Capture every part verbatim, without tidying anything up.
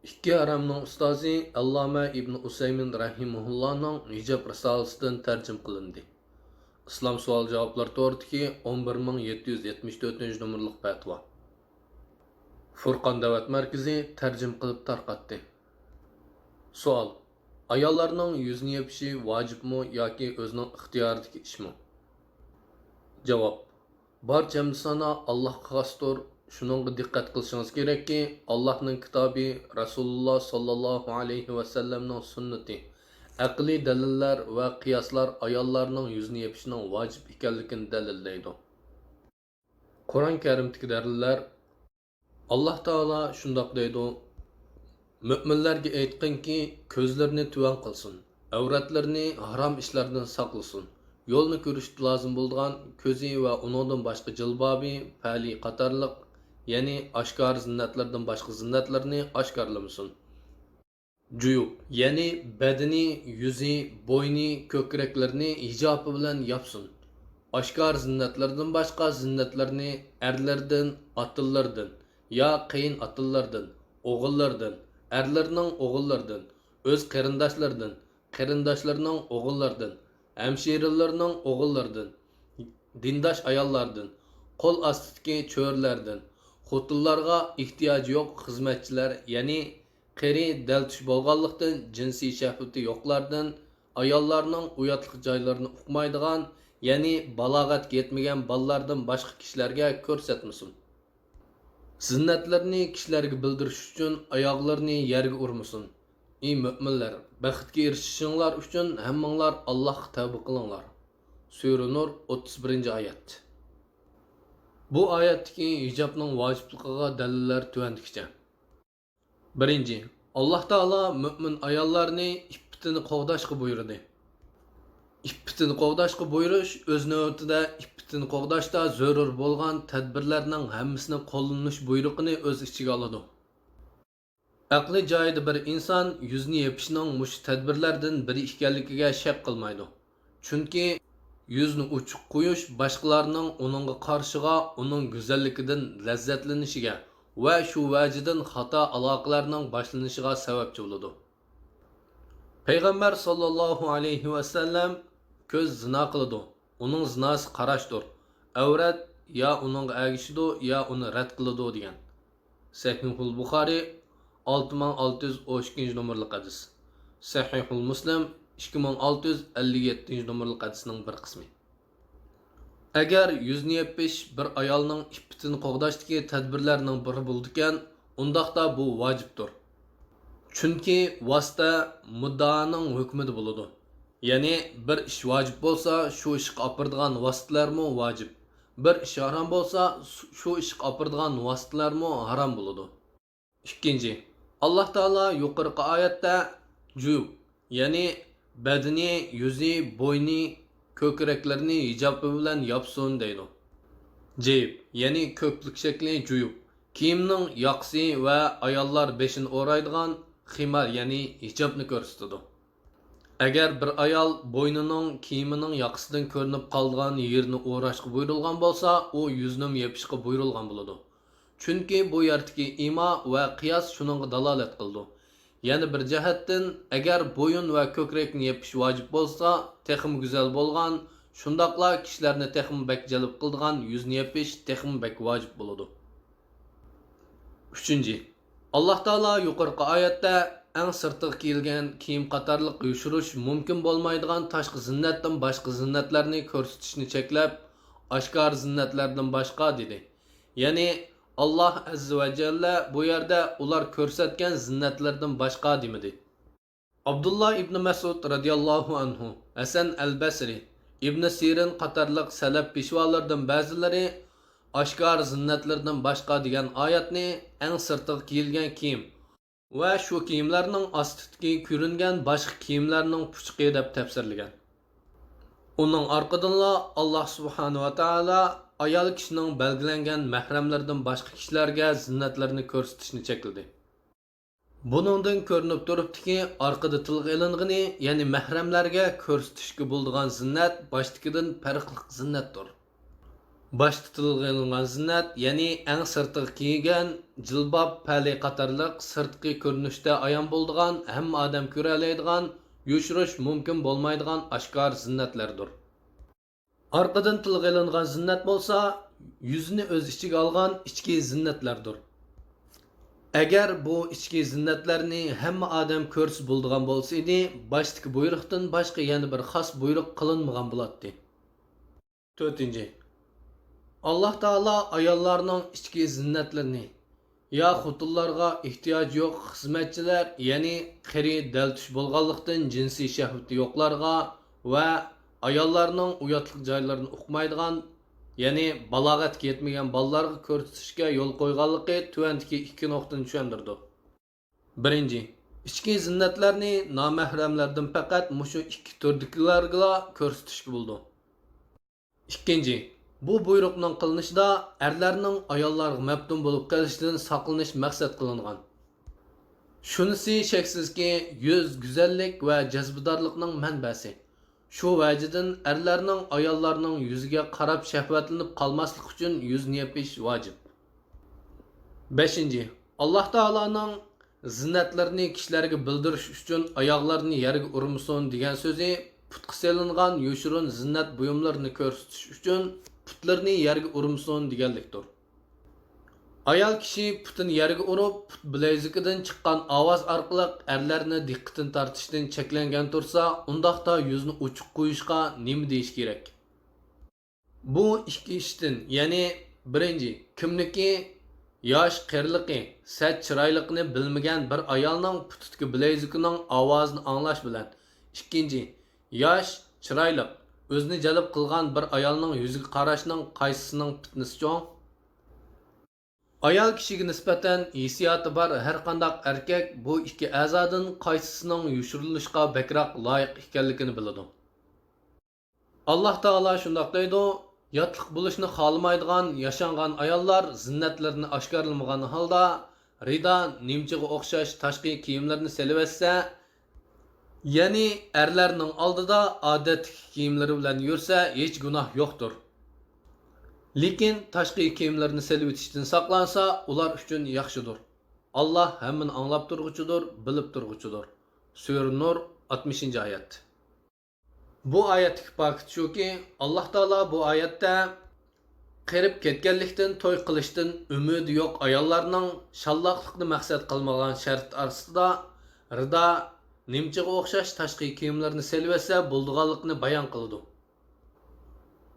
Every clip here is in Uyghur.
ئىككى ھەرەمنىڭ ئۇستازى ئەللامە ئىبن ئۇسەيمىن رەھىمەھۇللانىڭ ھىجاب رىسالىسىدىن تەرجىمە قىلىندى. ئىسلام سوئال-جاۋابلار تورىدىكى ئون بىر مىڭ يەتتە يۈز يەتمىش تۆتىنچى نومۇرلۇق پەتىۋا. فۇرقان دەۋەت مەركىزى تەرجىمە قىلىپ تارقاتتى. سوئال: ئاياللارنىڭ يۈزىنى يېپىشى ۋاجىپمۇ ياكى ئۆزىنىڭ ئىختىيارىدىكى ئىشمۇ؟ جاۋاب: بارچە ھەمدۇسانا ئاللاھقا خاستۇر. شۇنىڭغا دىققەت قىلىشىڭىز كېرەككى، ئاللاھنىڭ كىتابى، رەسۇلۇللا ساللاللاھۇ ئەلەيھى ۋەسەللەمنىڭ سۈننىتى، ئەقلىي دەلىللەر ۋە قىياسلار ئاياللارنىڭ يۈزىنى يېپىشنىڭ ۋاجىپ ئىكەنلىكىنى دەلىللەيدۇ. قۇرئان كەرىمدىكى دەلىللەر. ئاللاھ تائالا شۇنداق دەيدۇ: مۆمىنلەرگە ئېيتقىنكى، كۆزلىرىنى تۆۋەن قىلسۇن، ئەۋرەتلىرىنى ھارام ئىشلاردىن ساقلىسۇن، يولنى كۆرۈشكە لازىم بولىدىغان كۆزى ۋە ئۇنىڭدىن باشقا جىلبابى، پەلى قاتارلىق، يەنى ئاشكارا زىننەتلىرىدىن باشقا زىننەتلىرىنى ئاشكارىلىمىسۇن. جۇيۇپ، يەنى بەدىنى، يۈزى، بوينى، كۆكرەكلىرىنى ھىجابى بىلەن ياپسۇن. ئاشكارا زىننەتلىرىدىن باشقا زىننەتلىرىنى ئەرلىرىدىن، ئاتىلىرىدىن، يا قېيىن ئاتىلىرىدىن، ئوغۇللىرىدىن، ئەرلىرىنىڭ ئوغۇللىرىدىن، ئۆز قېرىنداشلىرىدىن، قېرىنداشلىرىنىڭ ئوغۇللىرىدىن، ھەمشىرىلىرىنىڭ ئوغۇللىرىدىن، دىنداش ئاياللاردىن، قول ئاستىدىكى چۆرىلەردىن، خوتۇنلارغا ئېھتىياجى يوق خىزمەتچىلەر، يەنى قېرى، دەلتۈش بولغانلىقتىن جىنسىي شەھۋىتى يوقلاردىن، ئاياللارنىڭ ئۇياتلىق جايلىرىنى ئۇقمايدىغان، يەنى بالاغەتكە يەتمىگەن بالىلاردىن باشقا كىشىلەرگە كۆرسەتمىسۇن. زىننەتلىرىنى كىشىلەرگە بىلدۈرۈش ئۈچۈن ئاياغلىرىنى يەرگە ئۇرمىسۇن. ئى مۆمىنلەر، بەختكە ئېرىشىشىڭلار ئۈچۈن ھەممىڭلار ئاللاھقا تەۋبە قىلىڭلار. سۈرە نۇر، ئوتتۇز بىرىنچى ئايەت. بۇ ئايەتتىكى ھىجابنىڭ ۋاجىپلىقىغا دەلىللەر تۆۋەندىكىچە. بىرىنچى، ئاللاھ تائالا مۆمىن ئاياللارنى ئىپپىتىنى قوغداشقا بۇيرۇدى. ئىپپىتىنى قوغداشقا بۇيرۇش ئۆز نۆۋىتىدە ئىپپىتىنى قوغداشتا زۆرۈر بولغان تەدبىرلەرنىڭ ھەممىسىنى قوللىنىش بۇيرۇقىنى ئۆز ئىچىگە ئالىدۇ. ئەقلى جايىدا بىر ئىنسان يۈزىنى يېپىشنىڭ مۇشۇ تەدبىرلەردىن بىرى ئىكەنلىكىگە شەك قىلمايدۇ. چۈنكى يۈزنى ئوچۇق قويۇش باشقىلارنىڭ ئۇنىڭغا قارىشىغا، ئۇنىڭ گۈزەللىكىدىن لەززەتلىنىشىگە ۋە شۇ ۋەجىدىن خاتا ئالاقىلەرنىڭ باشلىنىشىغا سەۋەبچى بولىدۇ. پەيغەمبەر ساللاللاھۇ ئەلەيھى ۋەسەللەم، كۆز زىنا قىلىدۇ، ئۇنىڭ زىناسى قاراشتۇر، ئەۋرەت يا ئۇنىڭغا ئەگىشىدۇ يا ئۇنى رەت قىلىدۇ دېگەن. سەھىھۇل بۇخارىي، ئالتە مىڭ ئالتە يۈز ئون ئىككىنچى نومۇرلۇق ھەدىس. سەھىھۇل مۇسلىم، ئىككى مىڭ ئالتە يۈز ئەللىك يەتتىنچى نومۇرلۇق ھەدىسنىڭ بىر قىسمى. ئەگەر يۈزنى يېپىش بىر ئايالنىڭ ئىپپىتىنى قوغداشتىكى تەدبىرلەرنىڭ بىرى بولىدىكەن، ئۇنداقتا بۇ ۋاجىپتۇر. چۈنكى ۋاسىتە مۇددىئانىڭ ھۆكمىدە بولىدۇ. يەنى بىر ئىش ۋاجىپ بولسا، شۇ ئىشقا ئاپىرىدىغان ۋاسىتىلەرمۇ ۋاجىپ. بىر ئىش ھارام بولسا، شۇ ئىشقا ئاپىرىدىغان ۋاسىتىلەرمۇ ھارام بولىدۇ. ئىككىنچى، ئاللاھ تائالا يۇقىرىقى ئايەتتە جۇيۇپ، يەنى بەدىنى، يۈزى، بوينى، كۆكرەكلىرىنى ھىجابى بىلەن ياپسۇن دەيدۇ. جىيىپ، يەنى كۆپلۈك شەكلى جۇيۇپ، كىيىمنىڭ ياقىسى ۋە ئاياللار بېشىنى ئورايدىغان خىمار، يەنى ھىجابنى كۆرسىتىدۇ. ئەگەر بىر ئايال بوينىنىڭ كىيىمىنىڭ ياقىسىدىن كۆرۈنۈپ قالىدىغان يېرىنى ئوراشقا بۇيرۇلغان بولسا، ئۇ يۈزىنىمۇ يېپىشقا بۇيرۇلغان بولىدۇ. چۈنكى بۇ يەردىكى ئىما ۋە قىياس شۇنىڭغا دالالەت قىلىدۇ. يەنە بىر جەھەتتىن، ئەگەر بويۇن ۋە كۆكرەكنى يېپىش ۋاجىپ بولسا، تېخىمۇ گۈزەل بولغان، شۇنداقلا كىشىلەرنى تېخىمۇ بەك جەلپ قىلىدىغان يۈزنى يېپىش تېخىمۇ بەك ۋاجىپ بولىدۇ. ئۈچىنچى، ئاللاھ تائالا يۇقىرىقى ئايەتتە ئەڭ سىرتىغا كىيىلگەن كىيىم قاتارلىق يوشۇرۇش مۇمكىن بولمايدىغان تاشقى زىننەتتىن باشقا زىننەتلەرنى كۆرسىتىشنى چەكلەپ، ئاشكارا زىننەتلەردىن باشقا دېدى. يەنى، ئاللاھ ئەززە ۋە جەللە بۇ يەردە ئۇلار كۆرسەتكەن زىننەتلىرىدىن باشقا دېمىدى. ئابدۇللا ئىبنى مەسئۇد رەزىياللاھۇ ئەنھۇ، ھەسەن ئەل بەسرى، ئىبنى سىرىن قاتارلىق سەلەپ پېشۋالىرىدىن بەزىلىرى ئاشكارا زىننەتلىرىدىن باشقا دېگەن ئايەتنى ئەڭ سىرتىغا كىيىلگەن كىيىم ۋە شۇ كىيىملەرنىڭ ئاستىدىكى كۆرۈنگەن باشقا كىيىملەرنىڭ پۇچىقى دەپ تەپسىرلىگەن. ئۇنىڭ ئارقىدىنلا ئاللاھ سۇبھانەھۇ ۋە تائالا ئايال كىشىنىڭ بەلگىلەنگەن مەھرەملىرىدىن باشقا كىشىلەرگە زىننەتلىرىنى كۆرسىتىشنى چەكلىدى. بۇنىڭدىن كۆرۈنۈپ تۇرۇپتۇكى، ئارقىدا تىلغا ئېلىنغىنى، يەنى مەھرەملەرگە كۆرسىتىشكە بولىدىغان زىننەت باشتىكىدىن پەرقلىق زىننەتتۇر. باشتا تىلغا ئېلىنغان زىننەت، يەنى ئەڭ سىرتىغا كىيگەن، جىلباب، پەلى قاتارلىق سىرتقى كۆرۈنۈشتە ئايان بولىدىغان، ھەممە ئادەم كۆرەلەيدىغان، يوشۇرۇش مۇمكىن بولمايدىغان ئاشكارا زىننەتلەردۇر. ئارقىدىن تىلغا ئېلىنغان زىننەت بولسا، يۈزنى ئۆز ئىچىگە ئالغان ئىچكى زىننەتلەردۇر. ئەگەر بۇ ئىچكى زىننەتلەرنى ھەممە ئادەم كۆرسە بولىدىغان بولسا ئىدى، باشتىكى بۇيرۇقتىن باشقا يەنە بىر خاس بۇيرۇق قىلىنمىغان بولاتتى. تۆتىنچى، ئاللاھ تائالا ئاياللارنىڭ ئىچكى زىننەتلىرىنى، يا خوتۇنلارغا ئېھتىياجى يوق خىزمەتچىلەر، يەنى قېرى دەلتۈش بولغانلىقتىن جىنسىي شەھۋىتى يوقلارغا ۋە ئاياللارنىڭ ئۇياتلىق جايلىرىنى ئۇقمايدىغان، يەنى بالاغەتكە يەتمىگەن بالىلارغا كۆرسىتىشكە يول قويغانلىقى تۆۋەندىكى ئىككى نۇقتىنى چۈشەندۈرىدۇ. بىرىنچى، ئىچكى زىننەتلەرنى نامەھرەملەردىن پەقەت مۇشۇ ئىككى تۈردىكىلەرگىلا كۆرسىتىشكە بولىدۇ. ئىككىنچى، بۇ بۇيرۇقنىڭ قىلىنىشىدا ئەرلەرنىڭ ئاياللارغا مەپتۇن بولۇپ قېلىشىدىن ساقلىنىش مەقسەت قىلىنغان. شۇنىسى شەكسىزكى، يۈز گۈزەللىك ۋە جەزبىدارلىقنىڭ مەنبەسى. شۇ ۋەجىدىن ئەرلەرنىڭ ئاياللارنىڭ يۈزىگە قاراپ شەھۋەتلىنىپ قالماسلىقى ئۈچۈن يۈزنى يېپىش ۋاجىپ. بەشىنچى، ئاللاھ تائالانىڭ زىننەتلىرىنى كىشىلەرگە بىلدۈرۈش ئۈچۈن ئاياغلارنى يەرگە ئۇرمىسۇن دېگەن سۆزى پۇتقا سېلىنغان يوشۇرۇن زىننەت بۇيۇملىرىنى كۆرسىتىش ئۈچۈن پۇتلىرىنى يەرگە ئۇرمىسۇن دېگەنلىكتۇر. ئايال كىشى پۇتىنى يەرگە ئۇرۇپ، پۇت بىلەيزۈكىدىن چىققان ئاۋاز ئارقىلىق ئەرلەرنى دىققىتىنى تارتىشتىن چەكلەنگەن تۇرسا، ئۇنداقتا يۈزنى ئوچۇق قويۇشقا نېمە دېيىش كېرەك؟ بۇ ئىككى ئىشتىن، يەنى بىرىنچى، كىملىكى، ياش، قېرىلىقى، سەت چىرايلىقىنى بىلمىگەن بىر ئايالنىڭ پۇتىدىكى بىلەيزۈكىنىڭ ئاۋازىنى ئاڭلاش بىلەن، ئىككىنچى، ياش، چىرايلىق، ئۆزىنى جەلپ قىلغان بىر ئايالنىڭ يۈزىگە قاراشنىڭ قايسىسىنىڭ پىتنىسى چوڭ؟ ئايال كىشىگە نىسبەتەن ھېسسىياتى بار ھەرقانداق ئەركەك بۇ ئىككى ئەزادىن قايسىسىنىڭ يوشۇرۇلۇشقا بەكرەك لايىق ئىكەنلىكىنى بىلىدۇ. ئاللاھ تائالا شۇنداق دەيدۇ، ياتلىق بولۇشنى خالىمايدىغان ياشانغان ئاياللار زىننەتلىرىنى ئاشكارىلىمىغان ھالدا، رىدا، نىمچىغا ئوخشاش تاشقى كىيىملىرىنى سېلىۋەتسە، يەنى ئەرلەرنىڭ ئالدىدا ئادەتتىكى كىيىملىرى بىلەن يۈرسە، ھېچ گۇناھ يوقتۇر. لېكىن تاشقى كىيىملىرىنى سېلىۋېتىشتىن ساقلانسا، ئۇلار ئۈچۈن ياخشىدۇر. ئاللاھ ھەممىنى ئاڭلاپ تۇرغۇچىدۇر، بىلىپ تۇرغۇچىدۇر. سۈرە نۇر، ئاتمىشىنچى ئايەت. بۇ ئايەتتىكى پاكىت شۇكى، ئاللاھ تائالا بۇ ئايەتتە قېرىپ كەتكەنلىكتىن توي قىلىشتىن ئۈمىدى يوق ئاياللارنىڭ شاللاقلىقنى مەقسەت قىلمىغان شەرت ئاستىدا رىدا، نىمچىغا ئوخشاش تاشقى كىيىملىرىنى سېلىۋەتسە بولىدىغانلىقىنى بايان قىلىدۇ.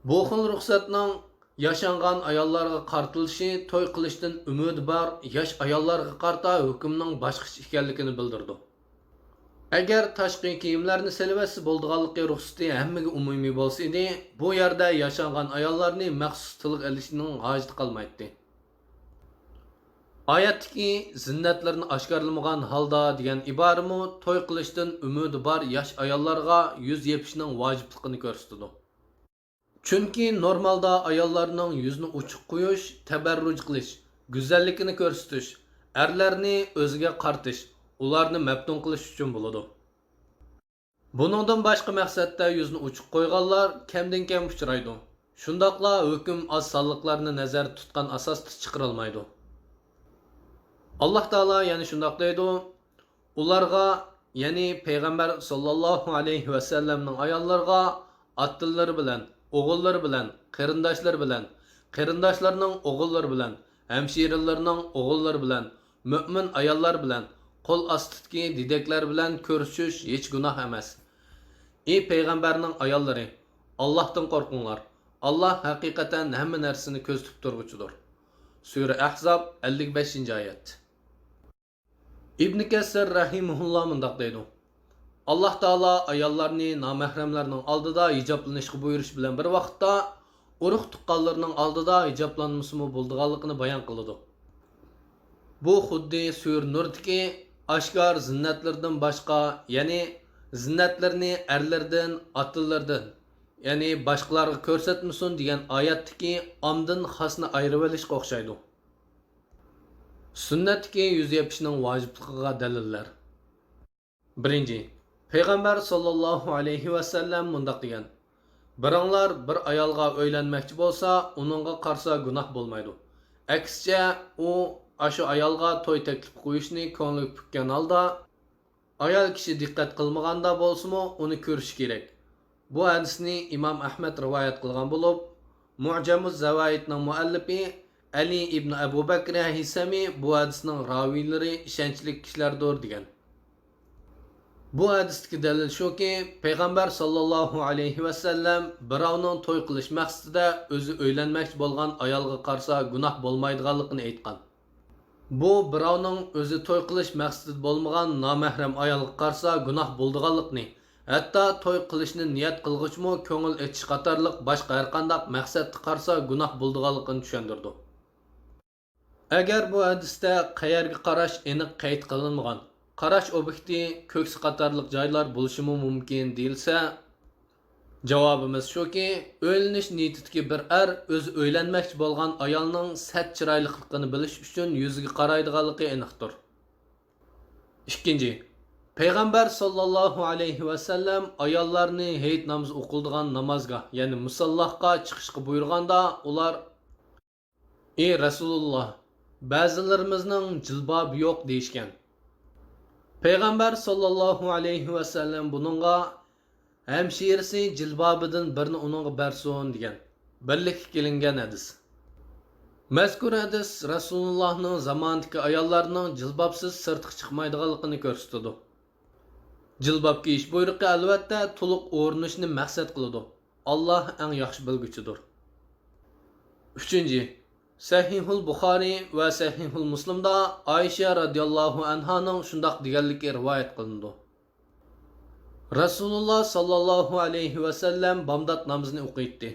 بۇ خىل رۇخسەتنىڭ ياشانغان ئاياللارغا قارىتىلىشى توي قىلىشتىن ئۈمىدى بار ياش ئاياللارغا قارىتا ھۆكۈمنىڭ باشقىچە ئىكەنلىكىنى بىلدۈرىدۇ. ئەگەر تاشقى كىيىملەرنى سېلىۋەتسە بولىدىغانلىقى رۇخسىتى ھەممىگە ئومۇمىي بولسا ئىدى، بۇ يەردە ياشانغان ئاياللارنى مەخسۇس تىلغا ئېلىشنىڭ ھاجىتى قالمايتتى. ئايەتتىكى زىننەتلىرىنى ئاشكارىلىمىغان ھالدا دېگەن ئىبارىمۇ توي قىلىشتىن ئۈمىدى بار ياش ئاياللارغا يۈز يېپىشنىڭ ۋاجىپلىقىنى كۆرسىتىدۇ. چۈنكى نورمالدا ئاياللارنىڭ يۈزىنى ئوچۇق قويۇش، تەبەررۇج قىلىش، گۈزەللىكىنى كۆرسىتىش، ئەرلەرنى ئۆزىگە قارىتىش، ئۇلارنى مەپتۇن قىلىش ئۈچۈن بولىدۇ. بۇنىڭدىن باشقا مەقسەتتە يۈزىنى ئوچۇق قويغانلار كەمدىن كەم ئۇچرايدۇ. شۇنداقلا ھۆكۈم ئاز سانلىقلارنى نەزەردە تۇتقان ئاساستا چىقىرىلمايدۇ. ئاللاھ تائالا يەنە شۇنداق دەيدۇ، ئۇلارغا، يەنى پەيغەمبەر ساللاللاھۇ ئەلەيھى ۋەسەللەمنىڭ ئاياللىرىغا ئاتىلىرى بىلەن، ئوغۇللىرى بىلەن، قېرىنداشلىرى بىلەن، قېرىنداشلىرىنىڭ ئوغۇللىرى بىلەن، ھەمشىرىلىرىنىڭ ئوغۇللىرى بىلەن، مۆمىن ئاياللار بىلەن، قول ئاستىدىكى دېدەكلەر بىلەن كۆرۈشۈش ھېچ گۇناھ ئەمەس. ئى پەيغەمبەرنىڭ ئاياللىرى، ئاللاھتىن قورقۇڭلار. ئاللاھ ھەقىقەتەن ھەممە نەرسىنى كۆزىتىپ تۇرغۇچىدۇر. سۈرە ئەھزاب، ئەللىك بەشىنچى ئايەت. ئىبن كەسىر رەھىمەھۇللا مۇنداق دەيدۇ، ئاللاھ تائالا ئاياللارنى نامەھرەملەرنىڭ ئالدىدا ھىجابلىنىشقا بۇيرۇش بىلەن بىر ۋاقىتتا، ئۇرۇق-تۇغقانلىرىنىڭ ئالدىدا ھىجابلانمىسىمۇ بولىدىغانلىقىنى بايان قىلىدۇ. بۇ خۇددى سۈرە نۇردىكى ئاشكارا زىننەتلىرىدىن باشقا، يەنى زىننەتلىرىنى ئەرلىرىدىن، ئاتىلىرىدىن، يەنى باشقىلارغا كۆرسەتمىسۇن دېگەن ئايەتتىكى ئامدىن خاسنى ئايرىۋېلىشقا ئوخشايدۇ. سۈننەتتىكى يۈز يېپىشنىڭ ۋاجىپلىقىغا دەلىللەر. بىرىنچى، پەيغەمبەر ساللاللاھۇ ئەلەيھى ۋەسەللەم مۇنداق دېگەن، بىرىڭلار بىر ئايالغا ئۆيلەنمەكچى بولسا، ئۇنىڭغا قارىسا گۇناھ بولمايدۇ. ئەكسىچە، ئۇ ئاشۇ ئايالغا توي تەكلىپ قويۇشنى كۆڭلىگە پۈككەن ھالدا، ئايال كىشى دىققەت قىلمىغاندا بولسىمۇ، ئۇنى كۆرۈشى كېرەك. بۇ ھەدىسنى ئىمام ئەھمەد رىۋايەت قىلغان بولۇپ، مۇئجەمۇز زەۋائىدنىڭ مۇئەللىپى ئەلى ئىبن ئەبۇ بەكر ھەيسەمى بۇ ھەدىسنىڭ راۋىيلىرى ئىشەنچلىك كىشىلەردۇر دېگەن. بۇ ھەدىستىكى دەلىل شۇكى، پەيغەمبەر ساللاللاھۇ ئەلەيھى ۋەسەللەم بىراۋنىڭ توي قىلىش مەقسىتىدە ئۆزى ئۆيلەنمەكچى بولغان ئايالغا قارىسا گۇناھ بولمايدىغانلىقىنى ئېيتقان. بۇ بىراۋنىڭ ئۆزى توي قىلىش مەقسىتىدە بولمىغان نامەھرەم ئايالغا قارىسا گۇناھ بولىدىغانلىقىنى، ھەتتا توي قىلىشنى نىيەت قىلغۇچىمۇ كۆڭۈل ئېچىش قاتارلىق باشقا ھەرقانداق مەقسەتتە قارىسا گۇناھ بولىدىغانلىقىنى چۈشەندۈرىدۇ. ئەگەر بۇ ھەدىستە قەيەرگە قاراش ئېنىق قەيت قىلىنمىغان، قاراش ئوبيېكتى، كۆكسى قاتارلىق جايلار بولۇشىمۇ مۇمكىن دېيىلسە، جاۋابىمىز شۇكى، ئۆيلىنىش نىيىتىدىكى بىر ئەر ئۆزى ئۆيلەنمەكچى بولغان ئايالنىڭ سەت چىرايلىقلىقىنى بىلىش ئۈچۈن يۈزىگە قارايدىغانلىقى ئېنىقتۇر. ئىككىنچى، پەيغەمبەر ساللاللاھۇ ئەلەيھى ۋەسەللەم ئاياللارنى ھېيت نامىزى ئوقۇلىدىغان نامازغا، يەنى مۇساللاغا چىقىشقا بۇيرۇغاندا، ئۇلار، ئى رەسۇلۇللا، بەزىلىرىمىزنىڭ جىلبابى يوق دېيىشكەن. پەيغەمبەر ساللاللاھۇ ئەلەيھى ۋەسەللەم بۇنىڭغا، ھەمشىرىسى جىلبابىدىن بىرنى ئۇنىڭغا بەرسۇن دېگەن. بىرلىككە كېلىنگەن ھەدىس. مەزكۇر ھەدىس رەسۇلۇللاھنىڭ زامانىدىكى ئاياللارنىڭ جىلبابسىز سىرتقا چىقمايدىغانلىقىنى كۆرسىتىدۇ. جىلباب كىيىش بۇيرۇقى ئەلۋەتتە تولۇق ئورىنىشنى مەقسەت قىلىدۇ. ئاللاھ ئەڭ ياخشى بىلگۈچىدۇر. ئۈچىنچى، سەھىھۇل بۇخارىي ۋە سەھىھۇل مۇسلىمدا ئائىشە رەزىياللاھۇ ئەنھانىڭ شۇنداق دېگەنلىكى رىۋايەت قىلىنىدۇ. رەسۇلۇللا ساللاللاھۇ ئەلەيھى ۋەسەللەم بامدات نامىزىنى ئوقۇيتتى.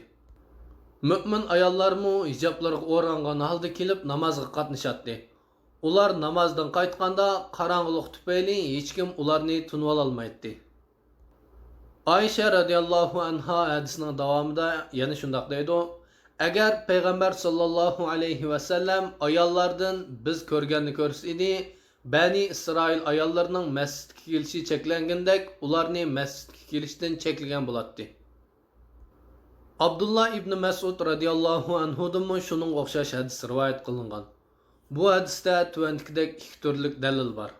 مۆمىن ئاياللارمۇ ھىجابلىرىغا ئورانغان ھالدا كېلىپ نامازغا قاتنىشاتتى. ئۇلار نامازدىن قايتقاندا قاراڭغۇلۇق تۈپەيلى ھېچكىم ئۇلارنى تونۇۋالالمايتتى. ئائىشە رەزىياللاھۇ ئەنھا ھەدىسنىڭ داۋامىدا يەنە شۇنداق دەيدۇ، ئەگەر پەيغەمبەر ساللاللاھۇ ئەلەيھى ۋەسەللەم ئاياللاردىن بىز كۆرگەننى كۆرسە ئىدى، بەنى ئىسرائىل ئاياللىرىنىڭ مەسچىتكە كېلىشى چەكلەنگىنىدەك، ئۇلارنى مەسچىتكە كېلىشتىن چەكلىگەن بولاتتى. ئابدۇللا ئىبنى مەسئۇد رەزىياللاھۇ ئەنھۇدىنمۇ شۇنىڭغا ئوخشاش ھەدىس رىۋايەت قىلىنغان. بۇ ھەدىستە تۆۋەندىكىدەك ئىككى تۈرلۈك دەلىل بار.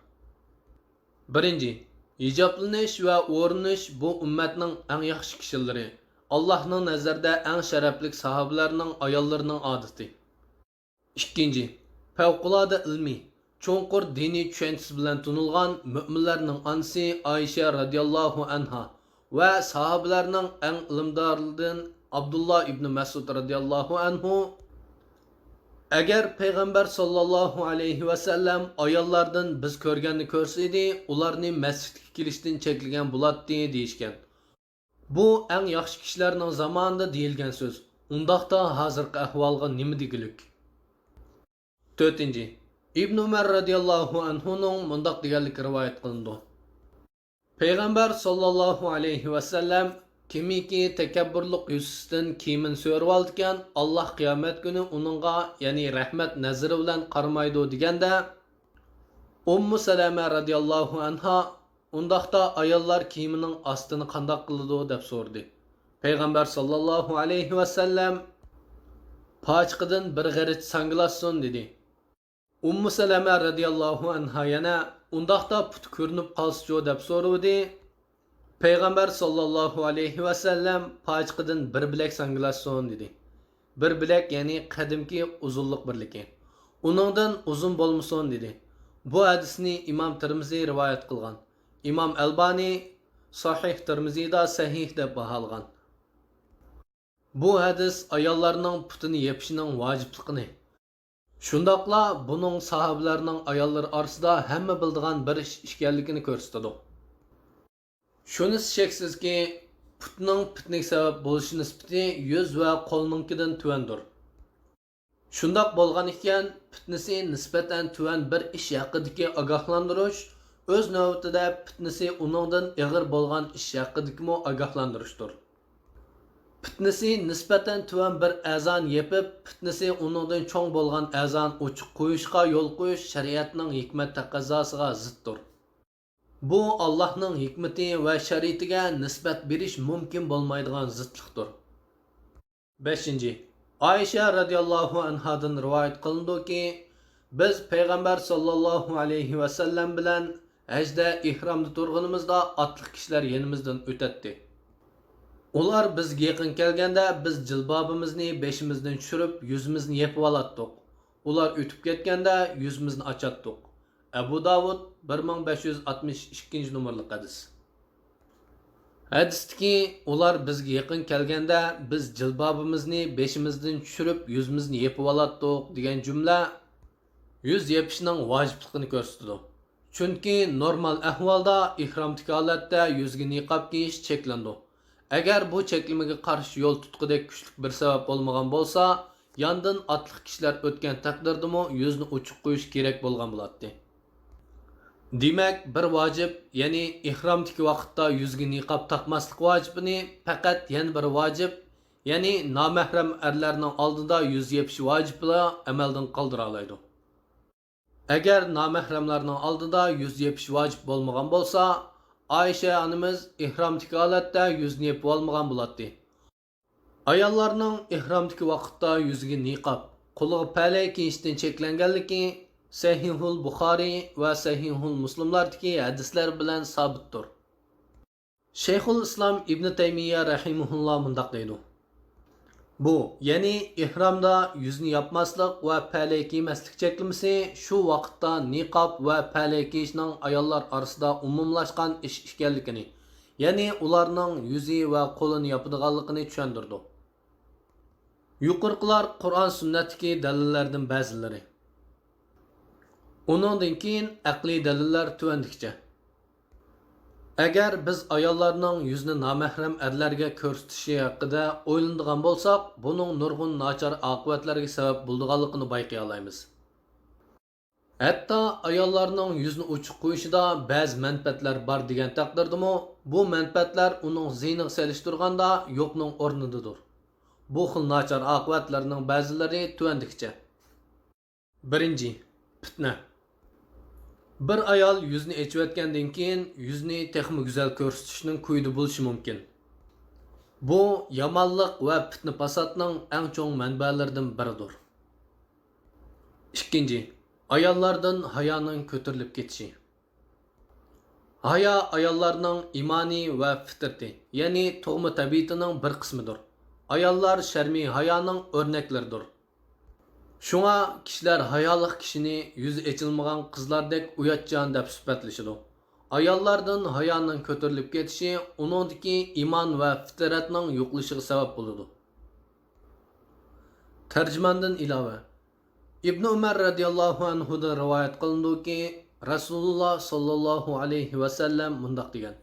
بىرىنچى، ھىجابلىنىش ۋە ئورىنىش بۇ ئۈممەتنىڭ ئەڭ ياخشى كىشىلىرى، ئاللاھنىڭ نەزىرىدە ئەڭ شەرەپلىك ساھابىلەرنىڭ ئاياللىرىنىڭ ئادىتى. ئىككىنچى، پەۋقۇلئاددە ئىلمىي، چوڭقۇر دىنىي چۈشەنچىسى بىلەن تونۇلغان مۆمىنلەرنىڭ ئانىسى ئائىشە رەزىياللاھۇ ئەنھا ۋە ساھابىلەرنىڭ ئەڭ ئىلىمدارلىرىدىن ئابدۇللا ئىبنى مەسئۇد رەزىياللاھۇ ئەنھۇ، ئەگەر پەيغەمبەر ساللاللاھۇ ئەلەيھى ۋەسەللەم ئاياللاردىن بىز كۆرگەننى كۆرسە ئىدى، ئۇلارنى مەسچىتكە كېلىشتىن چەكلىگەن بولاتتى دېيىشكەن. بۇ ئەڭ ياخشى كىشىلەرنىڭ زامانىدا دېيىلگەن سۆز. ئۇنداقتا ھازىرقى ئەھۋالغا نېمە دېگۈلۈك؟ تۆتىنچى، ئىبن ئۆمەر رەزىياللاھۇ ئەنھۇنىڭ مۇنداق دېگەنلىكى رىۋايەت قىلىنىدۇ. پەيغەمبەر ساللاللاھۇ ئەلەيھى ۋەسەللەم كىمكى تەكەببۇرلۇق يۈزىسىدىن كىيىمىنى سۆرىۋالىدىكەن، ئاللاھ قىيامەت كۈنى ئۇنىڭغا، يەنى رەھمەت نەزىرى بىلەن قارىمايدۇ دېگەندە، ئۇممۇ سەلەمە رەزىياللاھۇ ئەنھا، ئۇنداقتا ئاياللار كىيىمىنىڭ ئاستىنى قانداق قىلىدۇ؟ دەپ سورىدى. پەيغەمبەر ساللاللاھۇ ئەلەيھى ۋەسەللەم، پاچىقىدىن بىر غېرىچ ساڭگىلاتسۇن، دېدى. ئۇممۇ سەلەمە رەزىياللاھۇ ئەنھا يەنە، ئۇنداقتا پۇتى كۆرۈنۈپ قالسىچۇ؟ دەپ سورىۋىدى. پەيغەمبەر ساللاللاھۇ ئەلەيھى ۋەسەللەم پاچىقىدىن بىر بىلەك ساڭگىلاتسۇن، دېدى. بىر بىلەك، يەنى قەدىمكى ئۇزۇنلۇق بىرلىكى. ئۇنىڭدىن ئۇزۇن بولمىسۇن، دېدى. بۇ ھەدىسنى ئىمام تىرمىزى رىۋايەت قىلغان. ئىمام ئەلبانى ساھىھ تىرمىزىدا سەھىھ دەپ باھالىغان. بۇ ھەدىس ئاياللارنىڭ پۇتىنى يېپىشنىڭ ۋاجىپلىقىنى، شۇنداقلا بۇنىڭ ساھابىلەرنىڭ ئاياللىرى ئارىسىدا ھەممە بىلىدىغان بىر ئىش ئىكەنلىكىنى كۆرسىتىدۇ. شۇنىسى شەكسىزكى، پۇتنىڭ پىتنىگە سەۋەب بولۇش نىسبىتى يۈز ۋە قولنىڭكىدىن تۆۋەندۇر. شۇنداق بولغان ئىكەن، پىتنىسى نىسبەتەن تۆۋەن بىر ئىش ھەققىدىكى ئاگاھلاندۇرۇش، ئۆز نۆۋىتىدە پىتنىسى ئۇنىڭدىن ئېغىر بولغان ئىش ھەققىدىكىمۇ ئاگاھلاندۇرۇشتۇر. پىتنىسى نىسبەتەن تۆۋەن بىر ئەزانى يېپىپ، پىتنىسى ئۇنىڭدىن چوڭ بولغان ئەزانى ئوچۇق قويۇشقا يول قويۇش شەرىئەتنىڭ ھېكمەت تەقەززاسىغا زىتتۇر. بۇ ئاللاھنىڭ ھېكمىتى ۋە شەرىئىتىگە نىسبەت بېرىش مۇمكىن بولمايدىغان زىتلىقتۇر. بەشىنچى، ئائىشە رەزىياللاھۇ ئەنھادىن رىۋايەت قىلىنىدۇكى، بىز پەيغەمبەر ساللاللاھۇ ئەلەيھى ۋەسەللەم بىلەن ھەجدە ئېھرامدا تۇرغىنىمىزدا ئاتلىق كىشىلەر يېنىمىزدىن ئۆتەتتى. ئۇلار بىزگە يېقىن كەلگەندە، بىز جىلبابىمىزنى بېشىمىزدىن چۈشۈرۈپ، يۈزىمىزنى يېپىۋالاتتۇق. ئۇلار ئۆتۈپ كەتكەندە، يۈزىمىزنى ئاچاتتۇق. ئەبۇ داۋۇد، بىر مىڭ بەش يۈز ئاتمىش ئىككىنچى نومۇرلۇق ھەدىس. ھەدىستىكى، ئۇلار بىزگە يېقىن كەلگەندە، بىز جىلبابىمىزنى بېشىمىزدىن چۈشۈرۈپ، يۈزىمىزنى يېپىۋالاتتۇق دېگەن جۈملە يۈز يېپىشنىڭ ۋاجىپلىقىنى كۆرسىتىدۇ. چۈنكى نورمال ئەھۋالدا ئېھرامدىكى ھالەتتە يۈزگە نىقاب كىيىش چەكلىنىدۇ. ئەگەر بۇ چەكلىمىگە قارشى يول تۇتقۇدەك كۈچلۈك بىر سەۋەب بولمىغان بولسا، ياندىن ئاتلىق كىشىلەر ئۆتكەن تەقدىردىمۇ يۈزنى ئوچۇق قويۇش كېرەك بولغان بولاتتى. دېمەك، بىر ۋاجىپ، يەنى ئېھرامدىكى ۋاقىتتا يۈزگە نىقاب تاقماسلىق ۋاجىپىنى پەقەت يەنە بىر ۋاجىپ، يەنى نامەھرەم ئەرلەرنىڭ ئالدىدا يۈز يېپىش ۋاجىپىلا ئەمەلدىن قالدۇرالايدۇ. ئەگەر نامەھرەملەرنىڭ ئالدىدا يۈز يېپىش ۋاجىپ بولمىغان بولسا، ئائىشە ئانىمىز ئېھرامدىكى ھالەتتە يۈزنى يېپىۋالمىغان بولاتتى. ئاياللارنىڭ ئېھرامدىكى ۋاقىتتا يۈزىگە نىقاب، قولىغا پەلەي كىيىشتىن چەكلەنگەنلىكى سەھىھۇل بۇخارىي ۋە سەھىھۇل مۇسلىملاردىكى ھەدىسلەر بىلەن سابىتتۇر. شەيخۇل ئىسلام ئىبنى تەيمىيە رەھىمەھۇللا مۇنداق دەيدۇ: بۇ، يەنى ئېھرامدا يۈزنى ياپماسلىق ۋە پەلەي كىيمەسلىك چەكلىمىسى شۇ ۋاقىتتا نىقاب ۋە پەلەي كىيىشنىڭ ئاياللار ئارىسىدا ئومۇملاشقان ئىش ئىكەنلىكىنى، يەنى ئۇلارنىڭ يۈزى ۋە قولىنى ياپىدىغانلىقىنى چۈشەندۈرىدۇ. يۇقىرىقىلار قۇرئان سۈننەتتىكى دەلىللەردىن بەزىلىرى. ئۇنىڭدىن كېيىن ئەقلىي دەلىللەر تۆۋەندىكىچە. ئەگەر بىز ئاياللارنىڭ يۈزىنى نامەھرەم ئەرلەرگە كۆرسىتىشى ھەققىدە ئويلىنىدىغان بولساق، بۇنىڭ نۇرغۇن ناچار ئاقىۋەتلەرگە سەۋەب بولىدىغانلىقىنى بايقىيالايمىز. ھەتتا ئاياللارنىڭ يۈزىنى ئوچۇق قويۇشىدا بەزى مەنپەئەتلەر بار دېگەن تەقدىردىمۇ، بۇ مەنپەئەتلەر ئۇنىڭ زىيىنىغا سېلىشتۇرغاندا يوقنىڭ ئورنىدىدۇر. بۇ خىل ناچار ئاقىۋەتلەرنىڭ بەزىلىرى تۆۋەندىكىچە. بىرىنچى، پىتنە. بىر ئايال يۈزىنى ئېچىۋەتكەندىن كېيىن، يۈزىنى تېخىمۇ گۈزەل كۆرسىتىشنىڭ كويىدا بولۇشى مۇمكىن. بۇ يامانلىق ۋە پىتنە-پاساتنىڭ ئەڭ چوڭ مەنبەلىرىدىن بىرىدۇر. ئىككىنچى، ئاياللاردىن ھايانىڭ كۆتۈرۈلۈپ كېتىشى. ھايا ئاياللارنىڭ ئىمانى ۋە پىترىتى، يەنى تۇغما تەبىئىتىنىڭ بىر قىسمىدۇر. ئاياللار شەرمى ھايانىڭ ئۆرنەكلىرىدۇر. شۇڭا كىشىلەر ھايالىق كىشىنى يۈزى ئېچىلمىغان قىزلاردەك ئۇياتچان دەپ سۈپەتلىشىدۇ. ئاياللاردىن ھايانىڭ كۆتۈرۈلۈپ كېتىشى ئۇنىڭدىكى ئىمان ۋە پىترەتنىڭ يوقىلىشىغا سەۋەب بولىدۇ. تەرجىماندىن ئىلاۋە، ئىبنى ئۆمەر رەزىياللاھۇ ئەنھۇدىن رىۋايەت قىلىنىدۇكى، رەسۇلۇللا ساللاللاھۇ ئەلەيھى ۋەسەللەم مۇنداق دېگەن: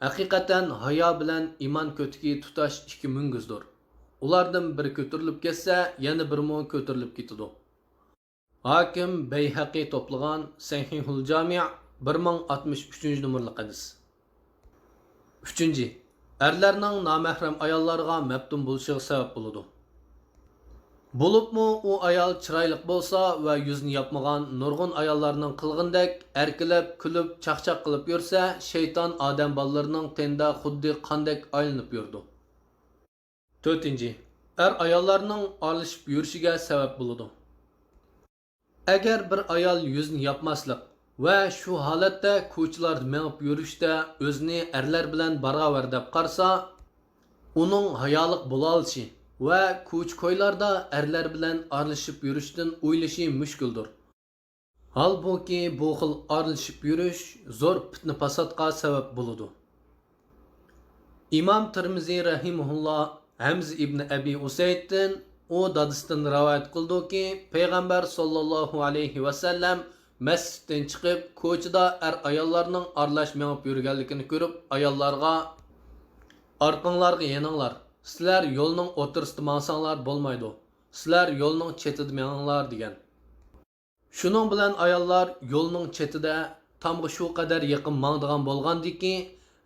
ھەقىقەتەن ھايا بىلەن ئىمان كۆتىكى تۇتاش ئىككى مۈڭگۈزدۇر. ئۇلاردىن بىرى كۆتۈرۈلۈپ كەتسە، يەنە بىرىمۇ كۆتۈرۈلۈپ كېتىدۇ. ھاكىم، بەيھەقى توپلىغان سەھىھۇل جامىئ، بىر مىڭ ئاتمىش ئۈچىنچى نومۇرلۇق ھەدىس. ئۈچىنچى، ئەرلەرنىڭ نامەھرەم ئاياللارغا مەپتۇن بولۇشىغا سەۋەب بولىدۇ. بولۇپمۇ ئۇ ئايال چىرايلىق بولسا ۋە يۈزىنى ياپمىغان نۇرغۇن ئاياللارنىڭ قىلغىنىدەك ئەركىلەپ، كۈلۈپ، چاقچاق قىلىپ يۈرسە، شەيتان ئادەم بالىلىرىنىڭ تېنىدە خۇددى قاندەك ئايلىنىپ يۈرىدۇ. تۆتىنچى، ئەر-ئاياللارنىڭ ئارىلىشىپ يۈرۈشىگە سەۋەب بولىدۇ. ئەگەر بىر ئايال يۈزىنى ياپماسلىق ۋە شۇ ھالەتتە كوچىلاردا مېڭىپ يۈرۈشتە ئۆزىنى ئەرلەر بىلەن باراۋەر دەپ قارىسا، ئۇنىڭ ھايالىق بولالىشى ۋە كوچا-كويلاردا ئەرلەر بىلەن ئارىلىشىپ يۈرۈشتىن ئويلىشى مۈشكۈلدۇر. ھالبۇكى، بۇ خىل ئارىلىشىپ يۈرۈش زور پىتنە-پاساتقا سەۋەب بولىدۇ. ئىمام تىرمىزى رەھىمەھۇللا ھەمزە ئىبنى ئەبى ئۇسەيدتىن، ئۇ دادىسىدىن رىۋايەت قىلىدۇكى، پەيغەمبەر ساللاللاھۇ ئەلەيھى ۋەسەللەم مەسچىتتىن چىقىپ، كوچىدا ئەر-ئاياللارنىڭ ئارىلاش مېڭىپ يۈرگەنلىكىنى كۆرۈپ، ئاياللارغا، ئارقاڭلارغا يېنىڭلار، سىلەر يولنىڭ ئوتتۇرىسىدا ماڭساڭلار بولمايدۇ، سىلەر يولنىڭ چېتىدا مېڭىڭلار، دېگەن. شۇنىڭ بىلەن ئاياللار يولنىڭ چېتىدە تامغا شۇ قەدەر يېقىن ماڭىدىغان بولغانىدىكى،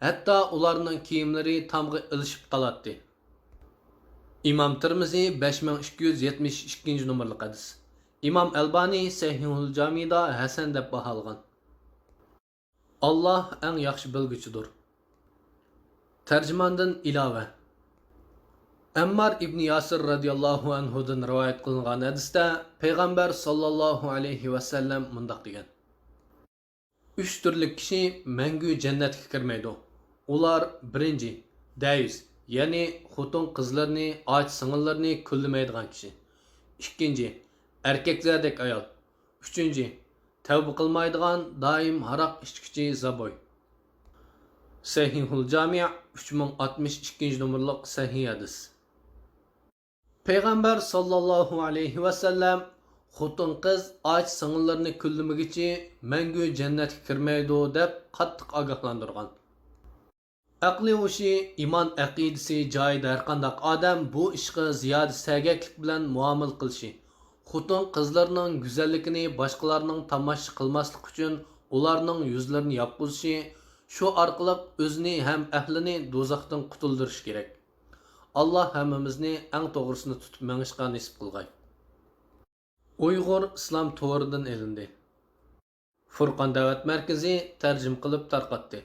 ھەتتا ئۇلارنىڭ كىيىملىرى تامغا ئىلىشىپ قالاتتى. ئىمام تىرمىزى، بەش مىڭ ئىككى يۈز يەتمىش ئىككىنچى نومۇرلۇق ھەدىس. ئىمام ئەلبانى سەھىھۇل جامىدا ھەسەن دەپ باھالىغان. ئاللاھ ئەڭ ياخشى بىلگۈچىدۇر. تەرجىماندىن ئىلاۋە. ئەممار ئىبنى ياسىر رەزىياللاھۇ ئەنھۇدىن رىۋايەت قىلىنغان ھەدىستە پەيغەمبەر ساللاللاھۇ ئەلەيھى ۋەسەللەم مۇنداق دېگەن: ئۈچ تۈرلۈك كىشى مەڭگۈ جەننەتكە كىرمەيدۇ. ئۇلار، بىرىنچى، دەييۇس، يەنى خوتۇن قىزلىرىنى، ئاچا سىڭىللىرىنى كۈنلىمەيدىغان كىشى. ئىككىنچى، ئەركەكلەردەك ئايال. ئۈچىنچى، تەۋبە قىلمايدىغان، دائىم ھاراق ئىچكۈچى زابوي. سەھىھۇل جامىئ، ئۈچ مىڭ ئاتمىش ئىككىنچى نومۇرلۇق سەھىھ ھەدىس. پەيغەمبەر ساللاللاھۇ ئەلەيھى ۋەسەللەم خوتۇن-قىز ئاچا سىڭىللىرىنى كۈنلىمىگۈچى مەڭگۈ جەننەتكە كىرمەيدۇ دەپ قاتتىق ئاگاھلاندۇرغان. ئەقلى ھوشى، ئىمان ئەقىدىسى جايىدا ھەرقانداق ئادەم بۇ ئىشقا زىيادە سەگەكلىك بىلەن مۇئامىلە قىلىشى، خوتۇن-قىزلىرىنىڭ گۈزەللىكىنى باشقىلارنىڭ تاماشا قىلماسلىقى ئۈچۈن ئۇلارنىڭ يۈزلىرىنى ياپقۇزۇشى، شۇ ئارقىلىق ئۆزىنى ھەم ئەھلىنى دوزاختىن قۇتۇلدۇرۇشى كېرەك. ئاللاھ ھەممىمىزنى ئەڭ توغرىسىنى تۇتۇپ مېڭىشقا نېسىپ قىلغاي. ئۇيغۇر ئىسلام تورىدىن ئېلىندى. فۇرقان دەۋەت مەركىزى تەرجىمە قىلىپ تارقاتتى.